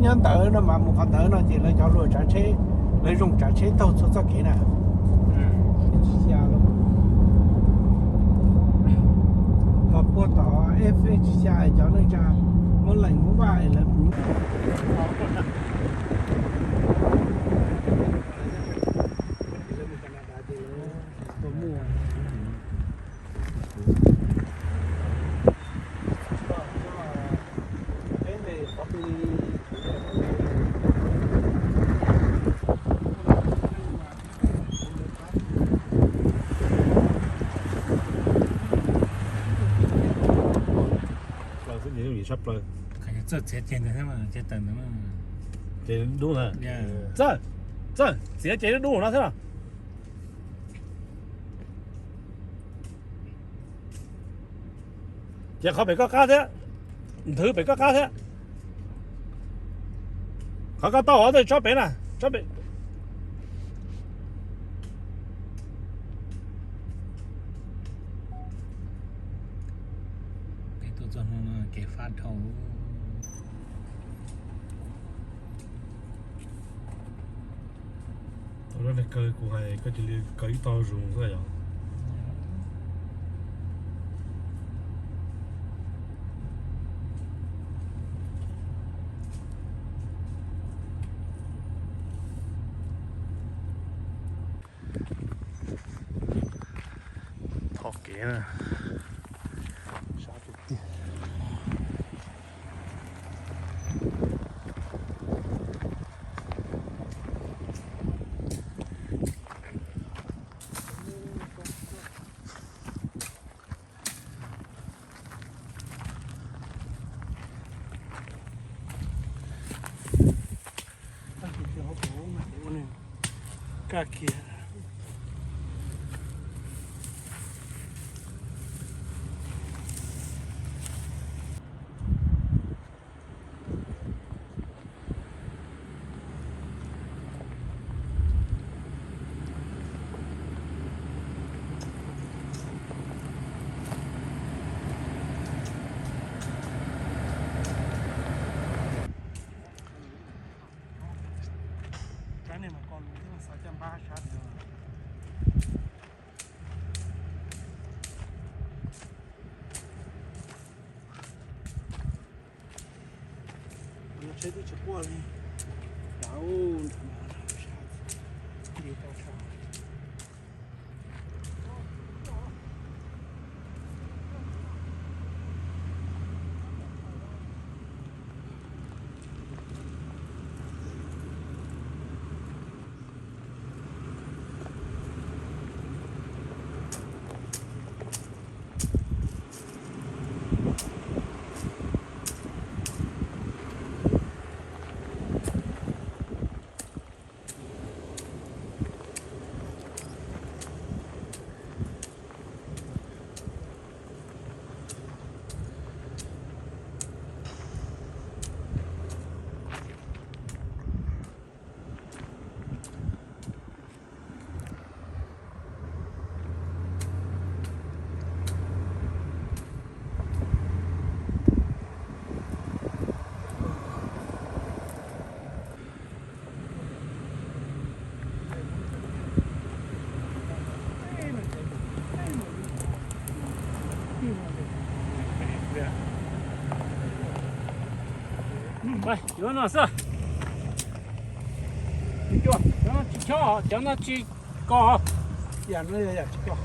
Nyob ntawd no mas mus qhov ntawd no ces lawv cov hluas tsav tsheb, lawv zoo tsav tsheb taug txhua txoj kev na. Xya los, ho puag tom F H xya cov neej tsa muab lees muab vaj lawv mus. Plaws xwb ces yooj yim tshaj plaws. Txawj txiav ceg ntawd thiab, ceg tawm ntawd. Ces dub na. Txawj, txawj txiav ceg dub dub no thiab. Ces qhov pem koj qab thiab, nthwv pem koj qab thiab. Qhov koj tau os, tsob pem na, tsob pem. Peb tuaj txog no kev fab dhau. Tau lub neeg kaw kuv hais koj cia li kaw ib tog zus xwb yom. Thov kev na. Sab tiag tiag. Kaj kiag. Sab nej mas ko lus thiab xav caj npab sab tiag. Tsheb twb tsis quaj li. Nram ub nram no sab, nti tau tshaj. Yuav no xwb. Cov no tsis chob, cov no tsis kos. Yam no yog yam tsis kos.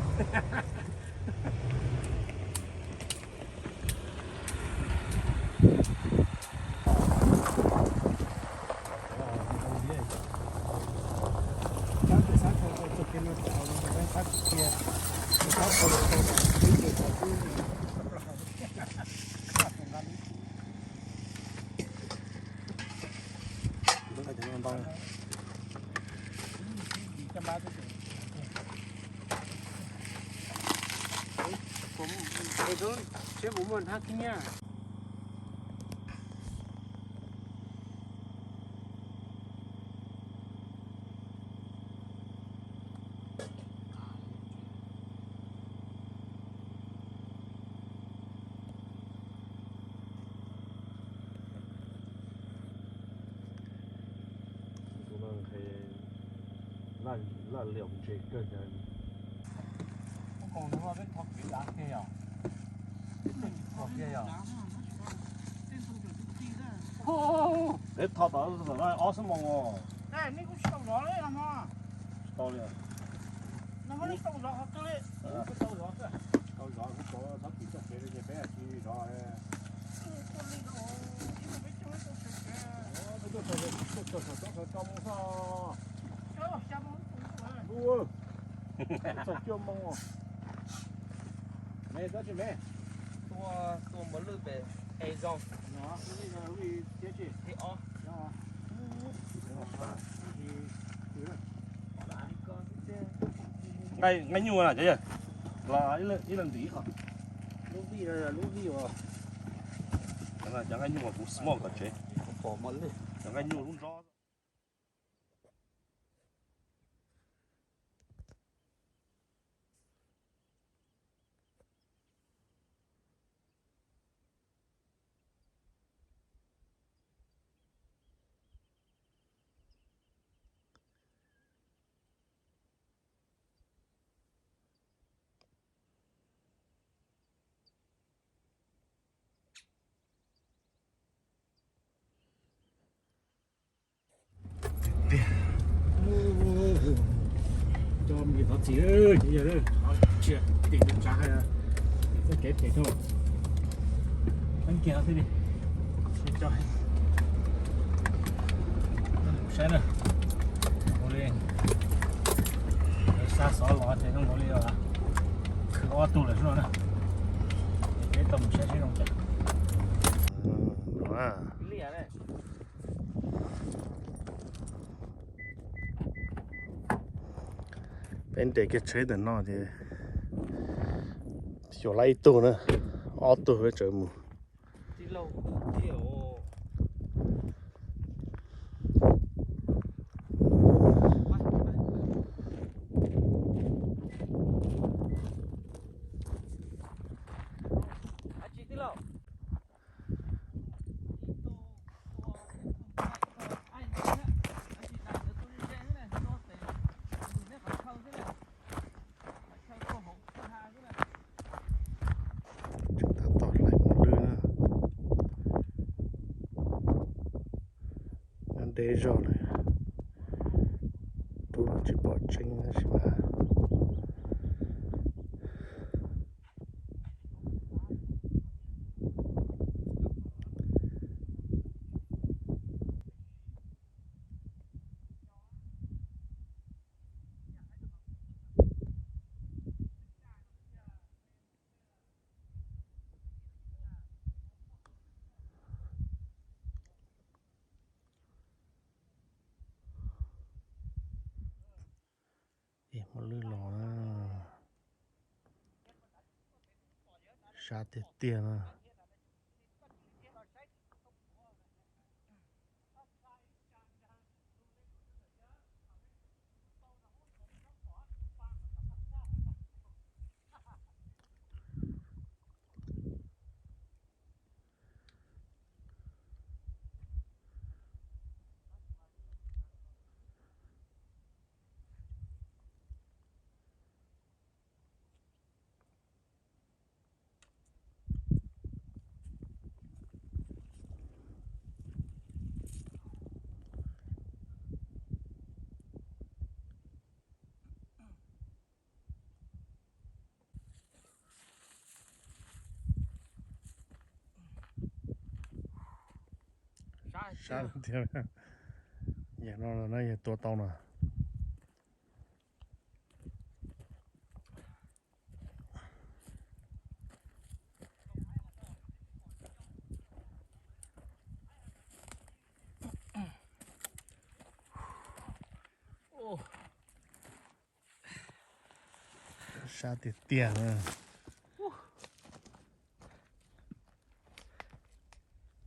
Seb puas muaj hnab khib nyiab. Laj liam ntses kawg ntawd. Koom no peb thov kev dav kiag yom. Peb tsis thov kiag yom. Peb thov tom no ob xuab moos os. Nej kuj tsis tau zov li no. Tsis tau li. No muab nej tau zov qhov twg li? Tau zov, tau zov, txhob tim txoj kev li ces peb tsis zov. Txog cuaj moos. Me, tsis me. Tua, tua mos lwj pem es zoo. Thiab os. Nqaij, nqaij nyuj na cov yawg. Los ib leeg ntim ib qho. Lub vij, lub vij os. Cov nqaij nyuj uas kuv smoke tom tsev. Pom mos lwj. Cov nqaij nyuj lub nrob. Tiag. Coj me thov txim, cia tim tsav, tim txoj kev phem dhau. Peb kiag no thiaj li, coj saib na. Ua li, xa xov los ces zoo nkaus li khwv ob tug lawm xwb no na. Peb tau mus saib seb zoo cas. Peb nres kiag tsheb ntawm no ces xyuas lawm ib tug na, ob tug peb tseem mus. Tseem tab tom hlais mos lwj na. Nyob deb zog lawm, tub los tsis pom tseeb tab sis mas. Es mos lwj los na, sab tiag tiag na. Sab tiag. Yam no no yog tua tau no. Sab tiag tiag na.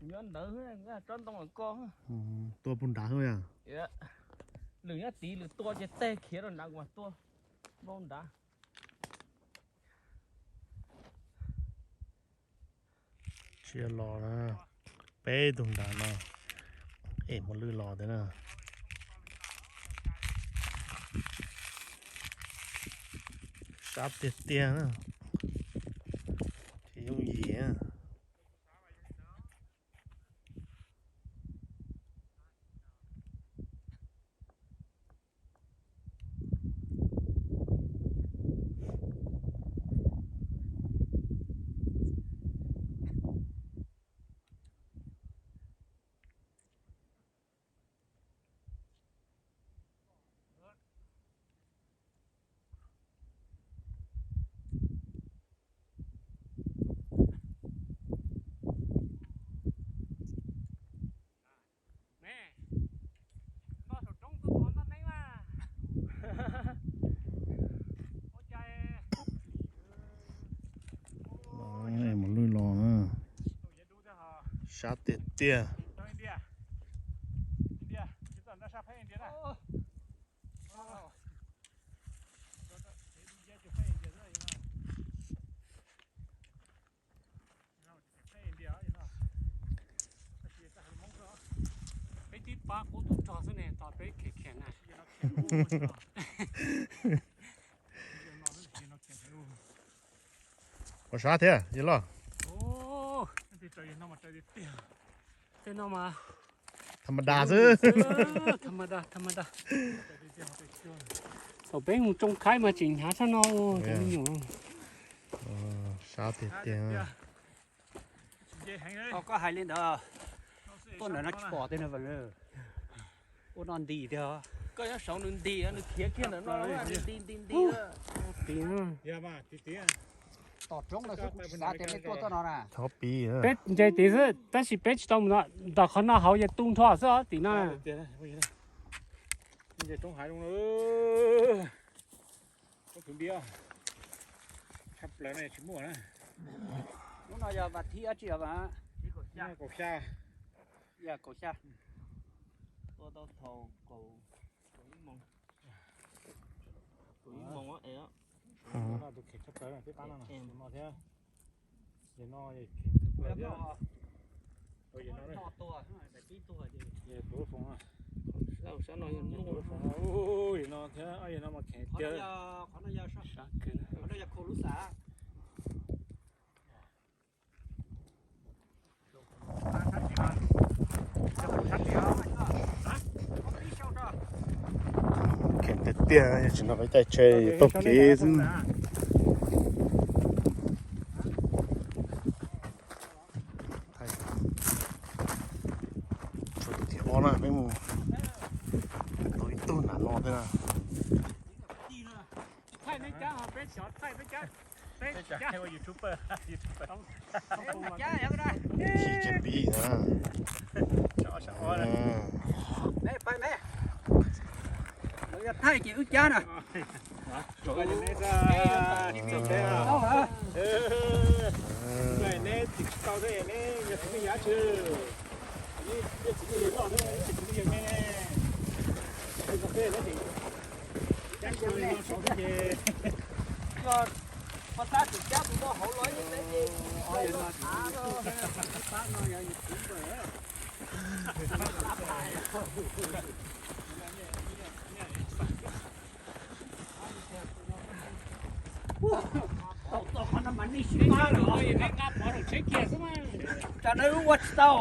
Nyob ntawd tsob ntoo ko. Tua puag nrad xwb yog. Lwm nyob tid lwm tua ces teg khiav rau nrad kuv mam tua npau nrad. Tsis los na, peb tug nrad no, es mos lwj los thiab na. Sab tiag tiag na, tsis yooj yim na. Mus lwj los na. Sab tiag tiag. Peb twb pab qub tub rog xwb ne, tos peb khiav khiav na. Ua sab thiab yawg loj. Tej no mas tham ma das xwb. Tham ma das, tham ma das. Thaum peb mus tsoo khaib mas tseem hnyav tshaj no. Cov me nyuam. Sab tiag tiag. Koj hais li ntawd, tuaj ntawm no tsis pom tej no. Ua no nti tiag. Koj nyob saud nws nti, nws khiav kiag ntawm no, nws nti nti nti. Tom roob no xwb, kuv tsis xav tias nej tuaj txoj no na. Txhob pib. Peb nce tid xwb, tab sis peb tsis tau mus no, ntawm qhov no hauv yog tu nrho xwb os, tim no. Roob haiv zoo, roob kwv npib, tshaj plaws no tsis muaj na. Lub no yog vas thib dab tsi os? Kaum xya. Yog kaum xya. Tua tau thaum kaum, kaum ib moos. Kaum ib moos es. Tus khev tshaj plaws peb pab no no thiab. Yog no, yog no, yog no thiab, yog no mas khev tiag. Khev tiag tiag, yog tsis no peb caij tsheb taug kev xwb. Tshuav tus thib ob na, peb mus tau ib tug nram no thiab na. Thaij neb cab, peb xyov thaij peb cab. Peb cab ua YouTuber. Tsis cia pib na. Thaij ces wb cab na. Neb tsis tau thiab, neb yog txiv neej yav tshwj, neb yog txiv neej yawg loj, neb tsis txiv neej yawg me. Koj tab sis cab tus no hauv los, tsam no wb ua tsis tau.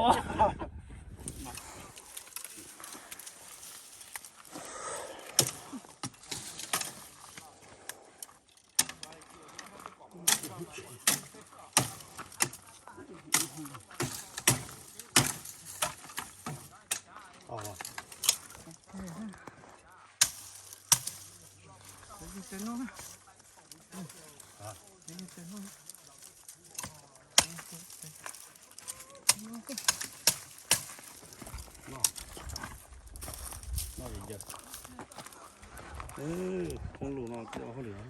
Khoob lus no tsis tau hauj lwm.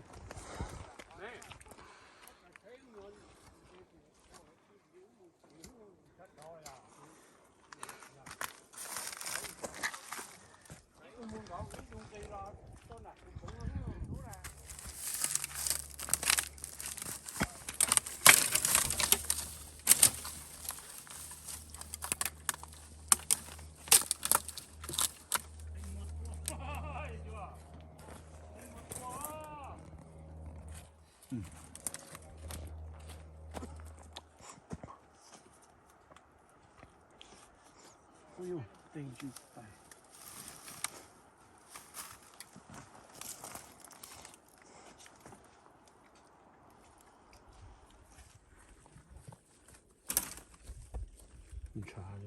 Ntshav,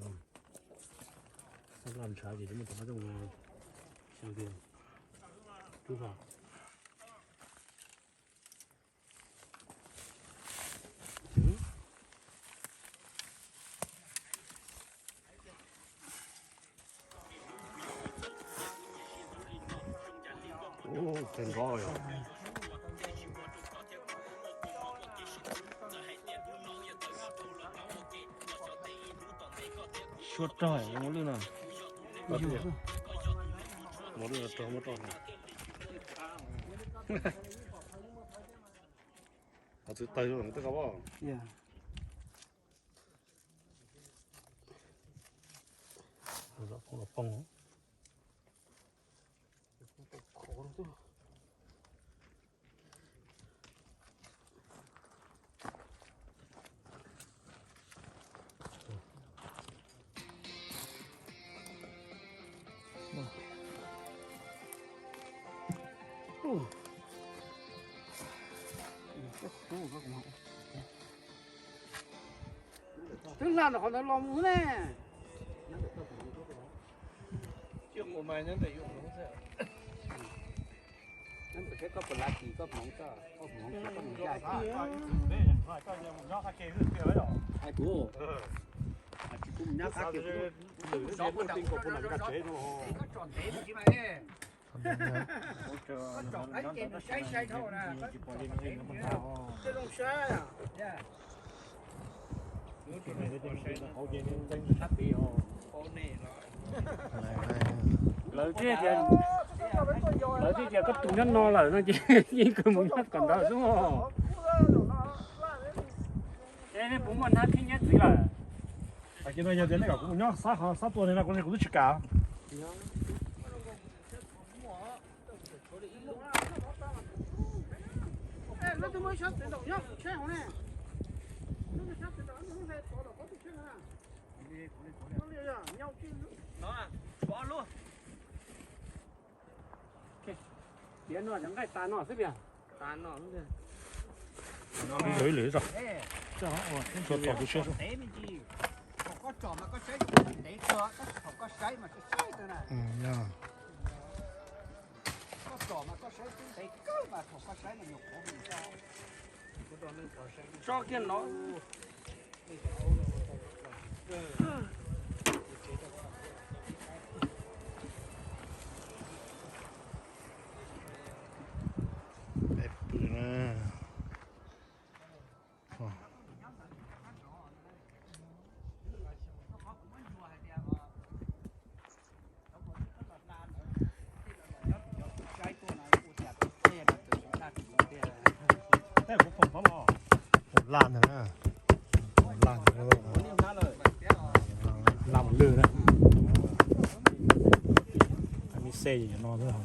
sab laj ntshav ces muaj cov qab rooj xyoo tiag. Rub hlo. Ub, qe nrov yog. Suav rog mos lwj no. Mos lwj no rog muab roj no. Qhov txwv tawg zoo tej qab. Twb hla ntawm qhov ntawd los mus xwb ne. Nyob ntawm seb koj puas lav tis koj hmoov txoj, koj hmoov txoj koj mus yaj. Hais kuv, tsis kuv mus nyob qab kiag. Lawv thiaj tias, lawv thiaj tias koj tus nyob no lawm no ces yeej kawg mus nyob kom ntawd xwb os. Es nej puas muaj hnab khib nyiab txiv lawm? Ces no yog tias nej kom kuv mus nyob sab, sab tua li no kuv twb tsis kam. Tiav no cov nqaij tas no xwb tiag. Thaum koj tsom mas koj saib, thaum koj saib mas saib saib na. Koj tsom mas koj saib twb ntev kawg mas thaum koj saib mas nyuam qhuav mus tso. Tso kiag no. Peb pw na. Laj ntag, laj ntag, laj mus lwj na. Me xej no xwb.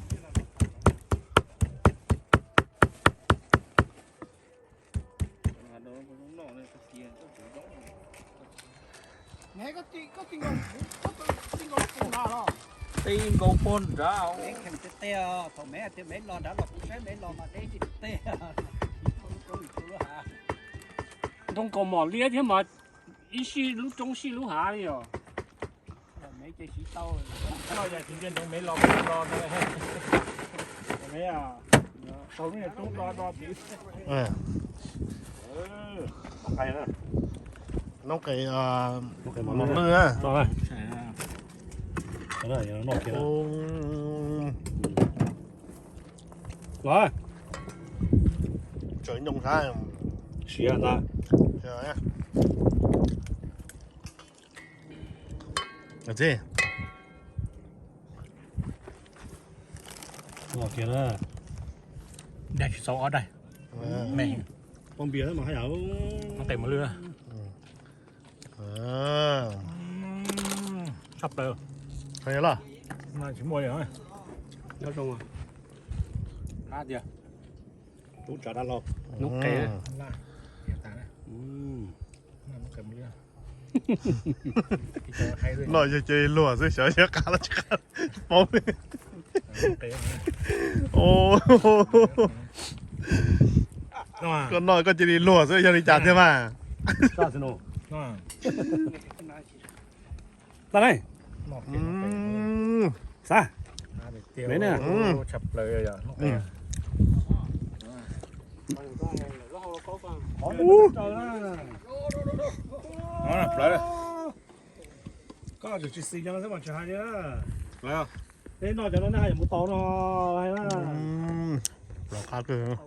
Tej nkaus pog nrad. Thaum me tias me los nrad los kuv saib me los mas deb tsis tej. Ntoo kaus mom liab thiab mas ib sij lub roob sij lub hav li os. Tsis tau, yog tsis nce ntsoov me los kuv los no. Sau lub niag roob do do tid. Noob qes mos lwj na. Los, tseem nyoo sab siav ntag. Los kiag na. Daig tsis txaus ob daig. Me, poj npias mas haj yam. Qes mos lwj. Tshaj plaws. Tsis muaj li. Nyob zoo. Qab tiag. Tub tsav dab laug. Noob qes. Noob qes mos lwj. Noj yog cia li luag xwb, xyov yog qab los tsis qab, tsis paub. Koj noj koj cia li luag xwb, yog li cas thiab mas? Xav, me ne. Koj tsis xis cov no xwb mas tsis hais li. Peb noj cov no nej haj yam mus tau no hais na. Los qab kawg.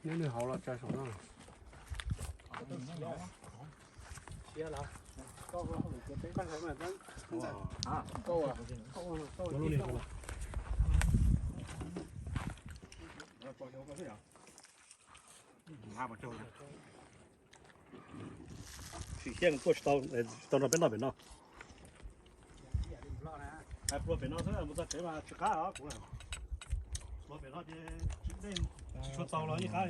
Neb nws hauv los tsa saum no. Sim xyeej tuaj tsis tau, tsis tau nrog peb noj pem no. Hais pluag pem no xwb, mus txog tsev mas tsis qab os kuv. Pluag pem no ces tsis dej, tsis tshua txaus los yeej qab.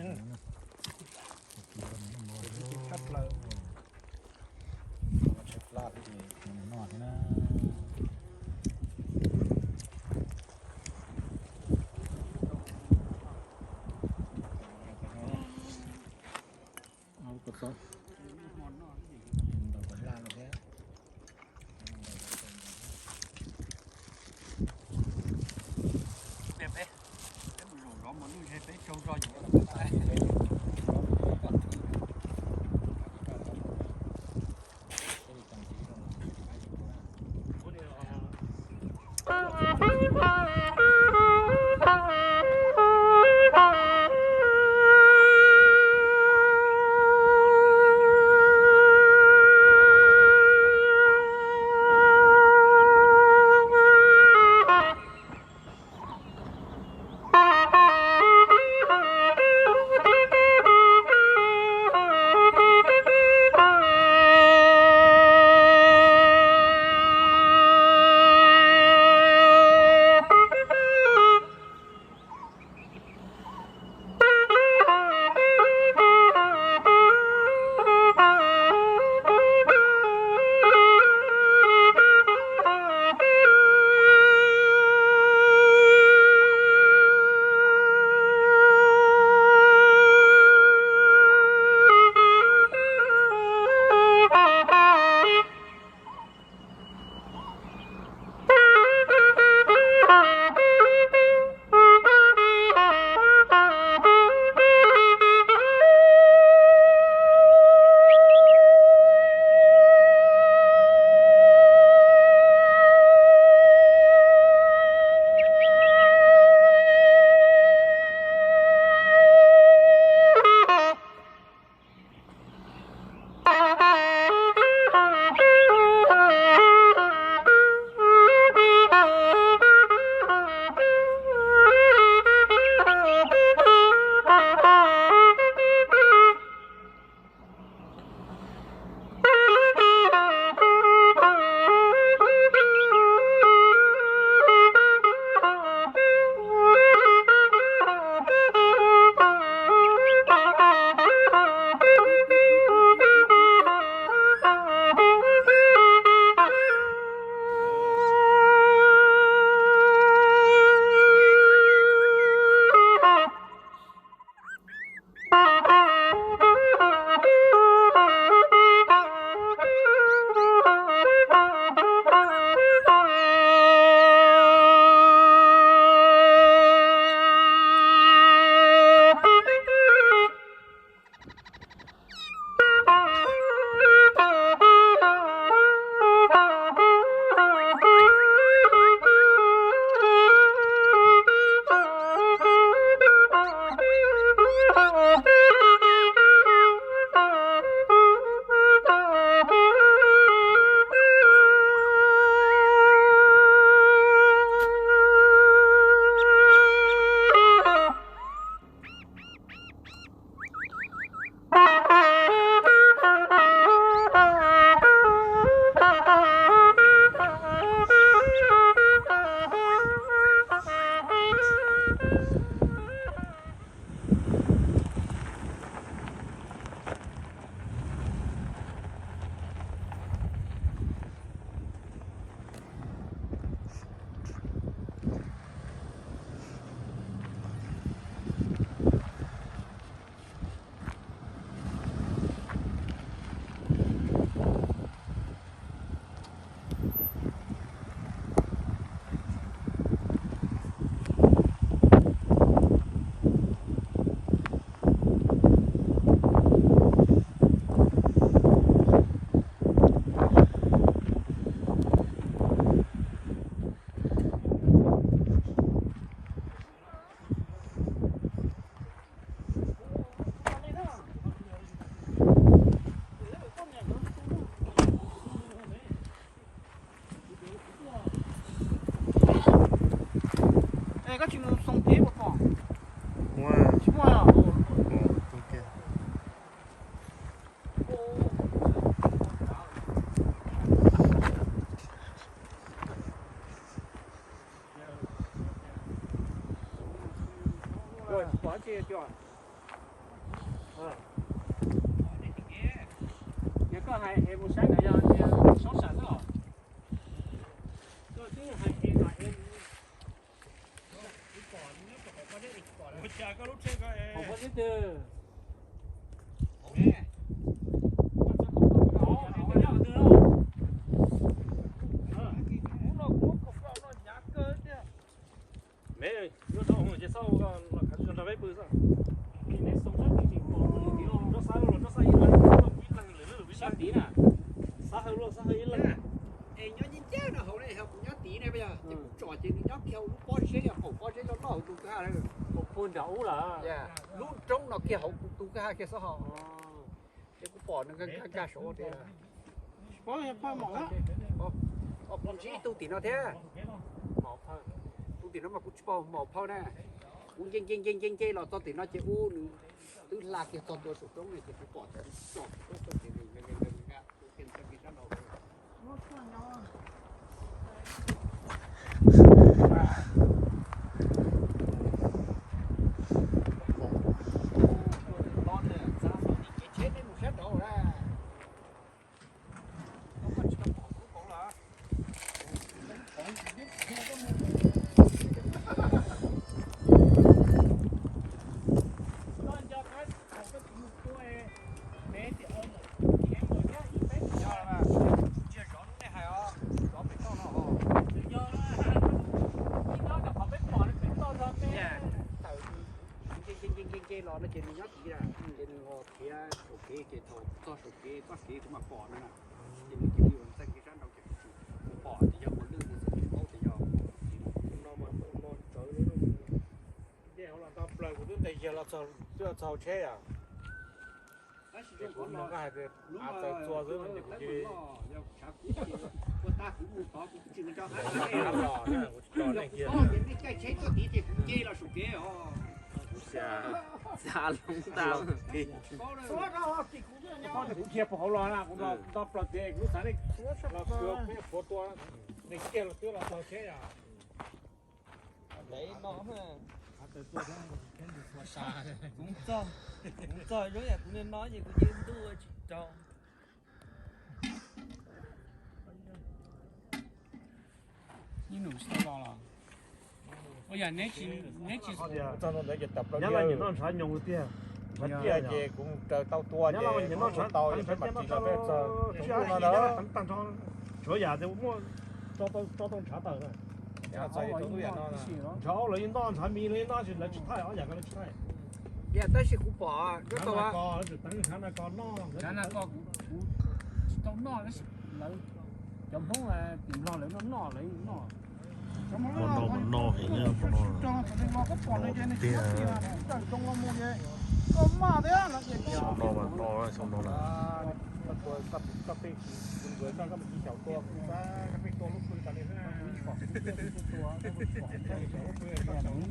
Koj tsis mus xoo peb puas pom? Muaj. Tsis muaj. Pom tsi. Yog koj hais es mus saib ntawd yog soob sam xwb os. Koj twb hais es no es pom, pom pob zeb twg? Me, lub no ces xauj los khav zog nrog peb pw xwb. Rov xav los rov xav ib leeg, ib leeg lwm lub lwm sab tid na. Xav hawm los xav hawm ib leeg. Es nyob ncaj ncaj no hauv ne, yog kuv nyob tid ne, yog ces kuv tsom ces nws nyob kiag hauv lub pob zeb, yog qaum pob zeb loj loj hauv tus kwj ha. Hauv puag nram ub lawm. Lub roob no kiag hauv tus kwj ha kiag xwb hos. Ces kuv pom nws nkag nkag saud tias, kuv ntsib ib tug tim no thiab. Tus tim no mas kuv tsis pom hmo phauj na. Kuv nce nce nce nce nce los txog tim no ces ub nws twb hla kiag txog ntua saum roob ne ces kuv pom txog saum roob txog ces nws nkag nkag nkag nkag ua ke txog kiag sab no. Nce nce nce nce los no ces nws nyob tid a, ces nws ho khiav saum kev ces thaum txog saum kev txoj kev kuv mam pom no na. Ces nws cia li ua ntxeej kiag sab nraud ces kuv pom ces yog ua lwj ntxeej tsis paub ces yog no mas no tsawv. Nce hauv los tau plaws kuv twb ntes yawg los twb los txog hauv tsheb yom. Kuv no koj hais tias av txawv txua xwb no ces kuv cia li Kuv dhia puag hauv los na, kuv nto plaws tias kuv lub xav los kua peb puav tua, nws kiag los twb los txog tsheb yom. Kuv txog, kuv txog zoo yam kuv niag no ces kuv cia li ntuj tsis raug. Ib nus tsis tau los los? Ua yam neb tsis, neb tsis. Nyob los nyiam noj ntshav nyoos tiag. Ntshav tiaj ces kuv raws tau tua ces kuv tau, peb mam ris los peb txog tsoom no ntawd. Tshuav yam tias muaj tso tau ntshav tawm na. Ntshav lawv yeej noj, ntshav mis lawv yeej noj, lawv tsis thaij, ob yam ko lawv tsis thaij. Tab sis kuv pom ntshav na ko noj, ntshav na ko kuv tsis tau noj, tab sis lawv cov Hmoob tim Nplog lawv noj noj, lawv yeej noj. Hmo no mas no heev na, hmo no no tiag. Hmo no mas no, hmo no na.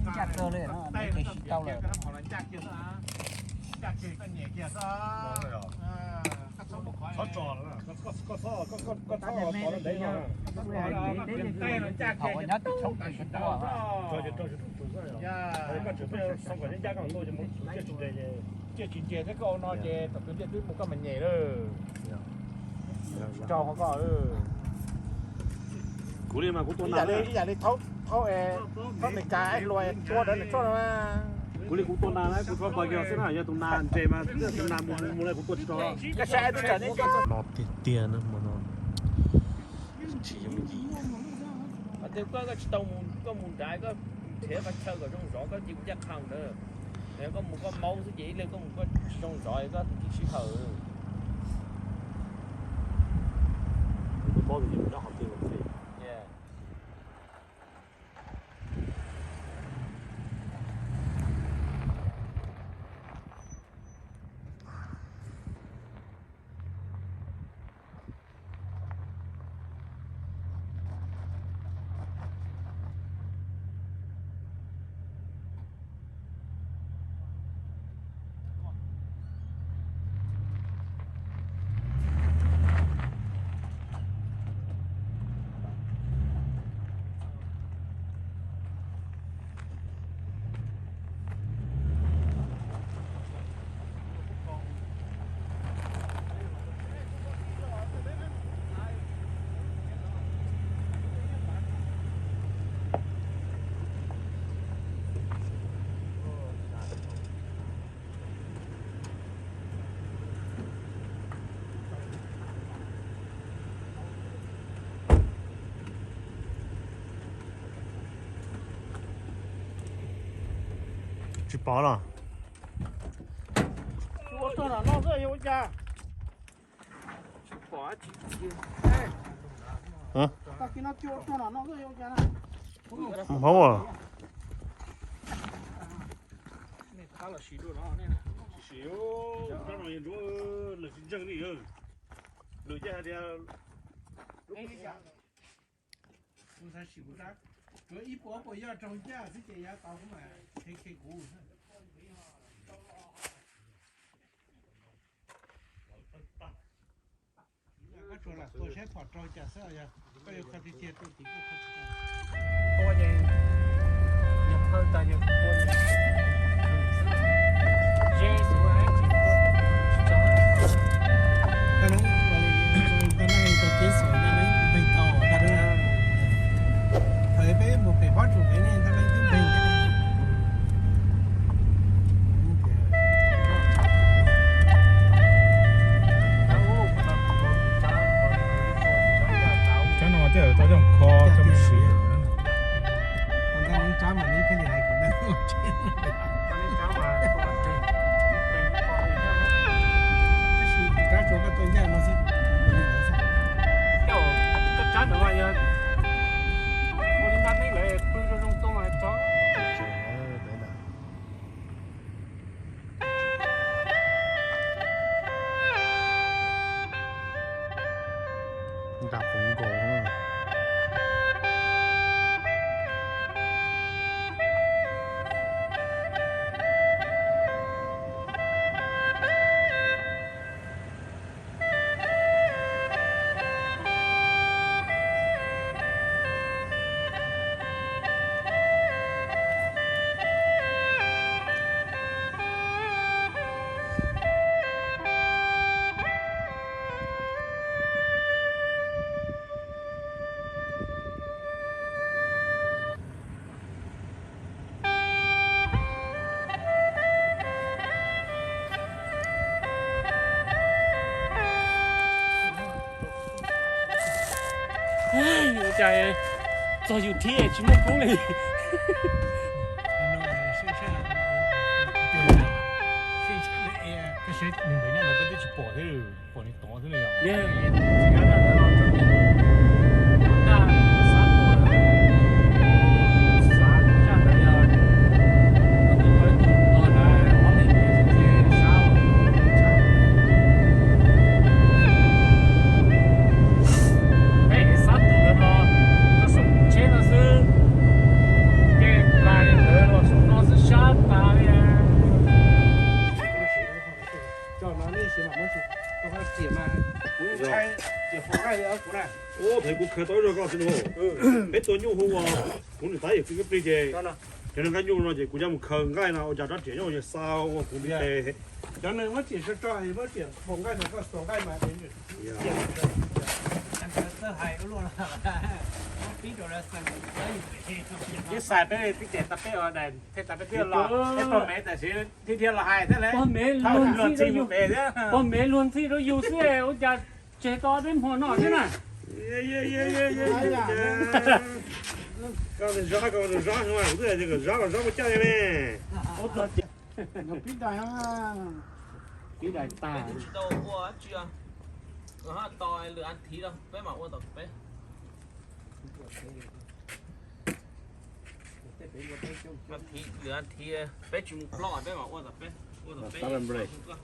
Ncaj kawg li no, nws ces tsis tau lawm. Txhob tso, koj txhob, koj txhob, koj txhob tso ntev no. Thaum nyob tim tshoob ces tsis tua. Koj tseem xoo kom ncaj ncaj koj tuaj ces mus tsiaj tsis nres, tsiaj tsis nres thiab koj ua no ces tom kwv tij twb mus koj mas nyem lawm. Tsis tso qhov koj. Kuv li mas kuv tua nas, ib yam li thaub, thaub Meskas hlua tua ntawd nws tsuaj no. Kuv li kuv tua nas na, kuv tsuav pawg kiag xwb na, yog tus nas nres mas tus nas mus mus li kuv tua tsis tau. No tiag tiag na hmo no. Tsis yooj yim. Koj tsis tau mus, koj mus nrad koj nrhiav qhov chaw kom zoo zov koj cia kuv ncaj qha ntawd. Koj mus koj maub xwb ces ib leeg koj mus koj tsis zoo zov koj tus tij sij hawm. Tsis pom los? Ua rog no xwb yog ua cas? Tsis pom dab tsi. Tag kis no ua rog no xwb yog ua cas na? Hauv. Sim, rab no yog nruab, lawv tsis ntseeg li. Lawv yeej hais tias, kuv xav sim kuv rab, tsuav ib puas puas yoj raug ncaj xwb ces yav tau kuv mas qhia qhia kuv. Koj tsuas lam tua saib phom raug cas xwb, yog koj yuav kho tiag tiag tua tim koj kho tsis tau. Tua ces yog thawj tas yog tua ces ze xwb, tsis tua tsis tso. Koj neej ua li, koj neej ua kev xav no neej npeeg tau, koj neej. Thaum peb mus pem pob tsuas pem nej ntag, peb twb npeeg. Tsob no mas tej zaum tau coj mus kho coj mus sim. Tab sis rab tsuas koj tua ncaj no xwb. Koj tsob no mas yog ua li nab neb lawv pw zoo zoo tuaj mas tsob. Nram puv nkaus. Ua cas txog yus thiab tsis muaj kub li. Peb twb tsis pom thiab, pom nws tod xwb ne yog. Peb xav tus ntawd no, koj saum tsheb no xwb, ces pais ntawd los saum no xwb sab tas li. Cov no nej siav mam muab tsis, koj tiam mas kuv ntshai tias pom nqaij li kuv na. Ub, pheej kuv khaws tau zog koj xwb no. Peb tua nyuj hu ua kuv nws tab yawm txiv kab plig ces cov nws nqaij nyuj no ces kuv coj mus khaws nqaij no ua cas rab riam nyob ua yawg xa ua kuv ntiv tes. Cov nws muab riam tso tso es muab riam pom nqaij no koj xuas nqaij mas. Ces xais peb tib ces tas peb os, thiaj tas peb twb los, peb pog mev tam sim thiaj thiaj los hais thiab lauj. Pog mev luag ntxhi rau yus xwb, ua cas tseg tau peb hmo no thiab na. Koj zab, koj zab, kuv twb hais tias kom zab los zab ua cas li ne. Pib dais, pib dais tag. Tsis tau ua tsi, tau lwm an thiv peb mam ua tom peb. Lwm an thiv peb tsis mus plob peb mam ua tom peb, ua tom peb.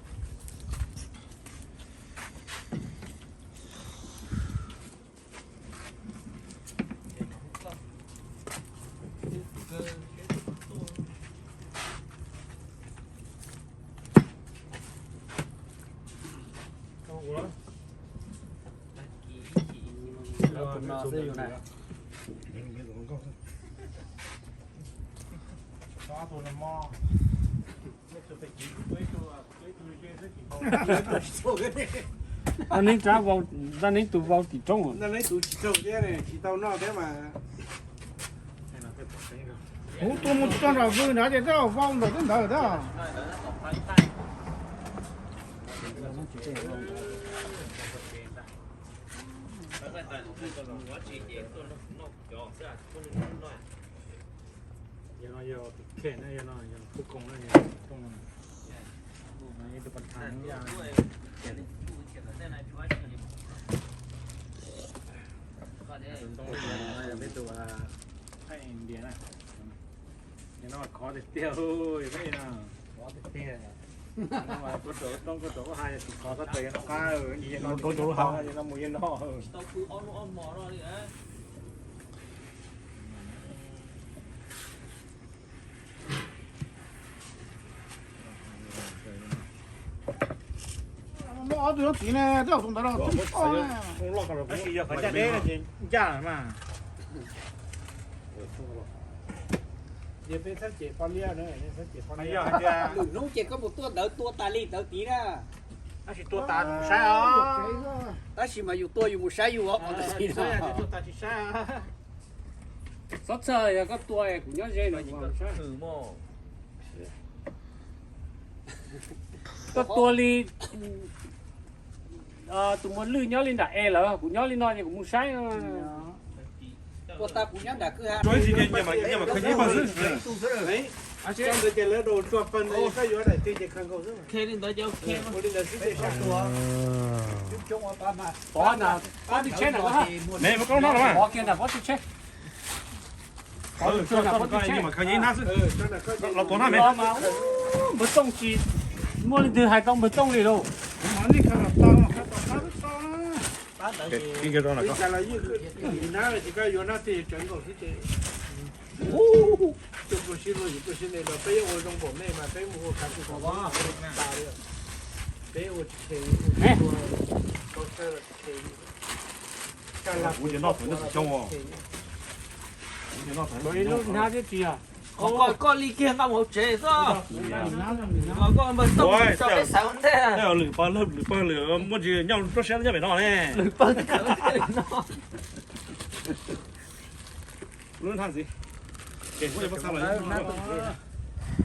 Neb tus vau tim roob, neb tus tsis raug thiab, tsis tau noj thiab mas. Kuv tua mus txog nram vwm nrad ces twb vau ntawm twb ntawd thiab. Yog no yog tus kheej na, yog no yog pub koom na, yog koom no. Tus pas thas ya. Peb tus Thaib India na. Yog no khov tiag tiag, peb no khov tiag tiag. Koj rau roob koj rau hais tus khov koj tes no qab, yog no mus yog no. Muab ob tug nyob tid ne, twb tus ntawd los tsis tau ne. Tab sis yog qhov ncaj deb no ces ncaj mas. Yog peb txhab cem poj liab na, txhab cem poj liab. Lwm hnub ces koj mus tuaj ntawd tua tas li ntawd tid na. Tab sis tua tas mus saib os. Tab sis mas yus tua yus mus saib yus os, qhov ntawd tid no. Txhob txhawj, yog koj tua kuv nyob ze no kuv mus saib. Koj tua li tus muaj lwj nyob li nram es lawm, kuv nyob li no ces kuv mus saib. Tua tas kuv nyob nram kwj ha. Tua ib txhij ces nyias mam khawb nyias ib pawg xwb. Ntawd ces lawv rau tsuag pawg ntawd, koj yuav daim twg ces khawb nkaus xwb. Ua li ntawd xwb ces sab tua. Pov na, pov tw tsheb na, ne muab koob no los mas. Pov kiag na, pov tw tsheb. Los tuav na me. Npawg Tooj tsis muaj leej twg hais tau npawg Tooj li lauj. Peb ua zoo npaum nej mas peb mus ua khav xwm tas li. Peb ua tsis tshe, ua tsis tshe. Kuv ces noj thaum nyob tsis xyoo os. Kuv ces noj thaum nyob tsis xyoo. Koj li kiag nqa mus hauv tsev xwb. Koj npawg Tooj tso peb xav ua ntej. Lwm pawg, lwm pawg lwm muaj ntsis nyob rau siab nyob pem no ne. Lwm pawg no. Lub hnab ntxiv. Ces kuv pob txha los,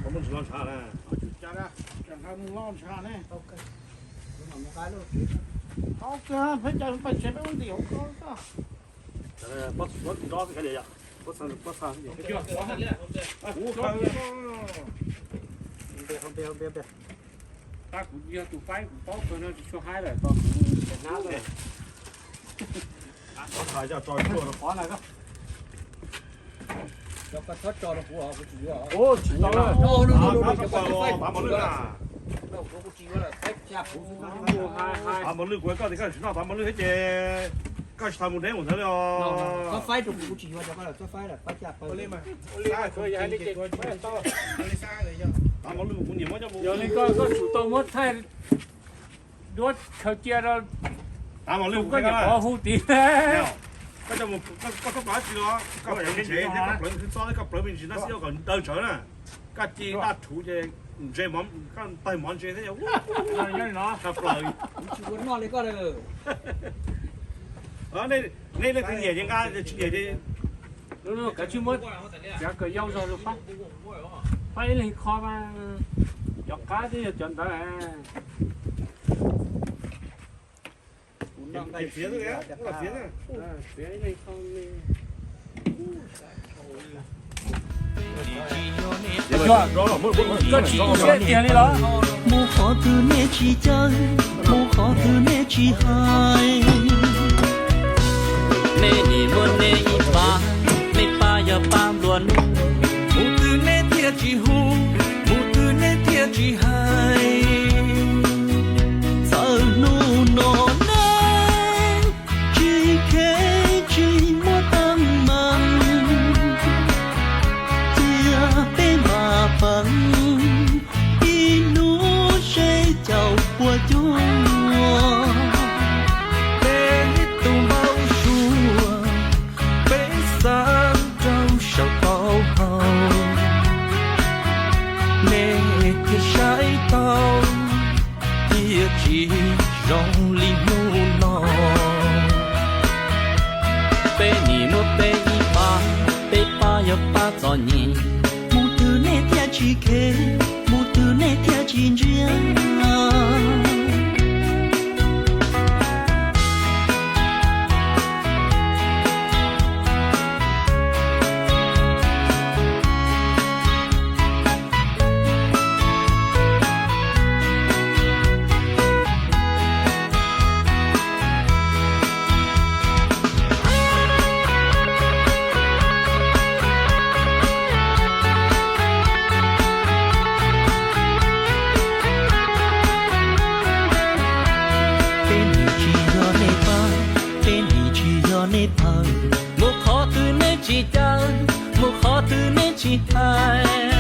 pob ntsis los ntshav na. Pob txha, pob txha. Kuv, kuv yog tus faib kuv paub kawg no tsis tshua haib lawm, tos kuv hnab lawm. Tso tshuaj rau qhov na. Tsis tau, tav mos lwj na. Tav mos lwj kuv hais koj tias koj tsis noj tav mos lwj thiab ces koj tsis tau mus deb mus ntawd li os. Tav mos lwj kuv nyiam muab coj mus. Yog li koj, koj tsum tau muab thaij duab khaws cia rau. Tav mos lwj kuv koj nyuam qhuav hu tid. Koj coj mus, koj txhob pam dab tsi los koj plawv me ntsis thiab, koj plawv me ntsis txob thiab, koj plawv me ntsis no xwb kom daw tsawv na. Koj ci daj rhuv ces ntse, koj tawg mov ntse thiab. Koj plaws. Nej leej twg nyiam ces nqa, tsis nyiam ces. Kav tsij muab txiav kom yau zog rau faib. Faib ib leeg kho mas, cov qab twb yog cov ntawd. Koj tsis ntsia tiag li los? Mus qhov twg nej tsis caw, mus qhov twg nej tsis hais. Nej nim muab nej ib pab, nej pab yog pab nplua nuj. Mus twg nej thiaj tsis hu, mus twg nej thiaj tsis hais. Txawm hnub no nej tsis kheev tsis muaj teeb meem, cia peb mam peem ib hnub seb caum puas cuag. Peb tus npau suav, peb xav rau saum taub hau. Nej thiaj saib tau, thiaj tsis zoo li hnub no. Peb nim muab peb ib pab, peb pab yog pab txom nyem. Mus twg nej thiaj tsis kheev, mus twg nej thiaj tsis ntsia. tsis caw, mus qhov twg neb tsis hais.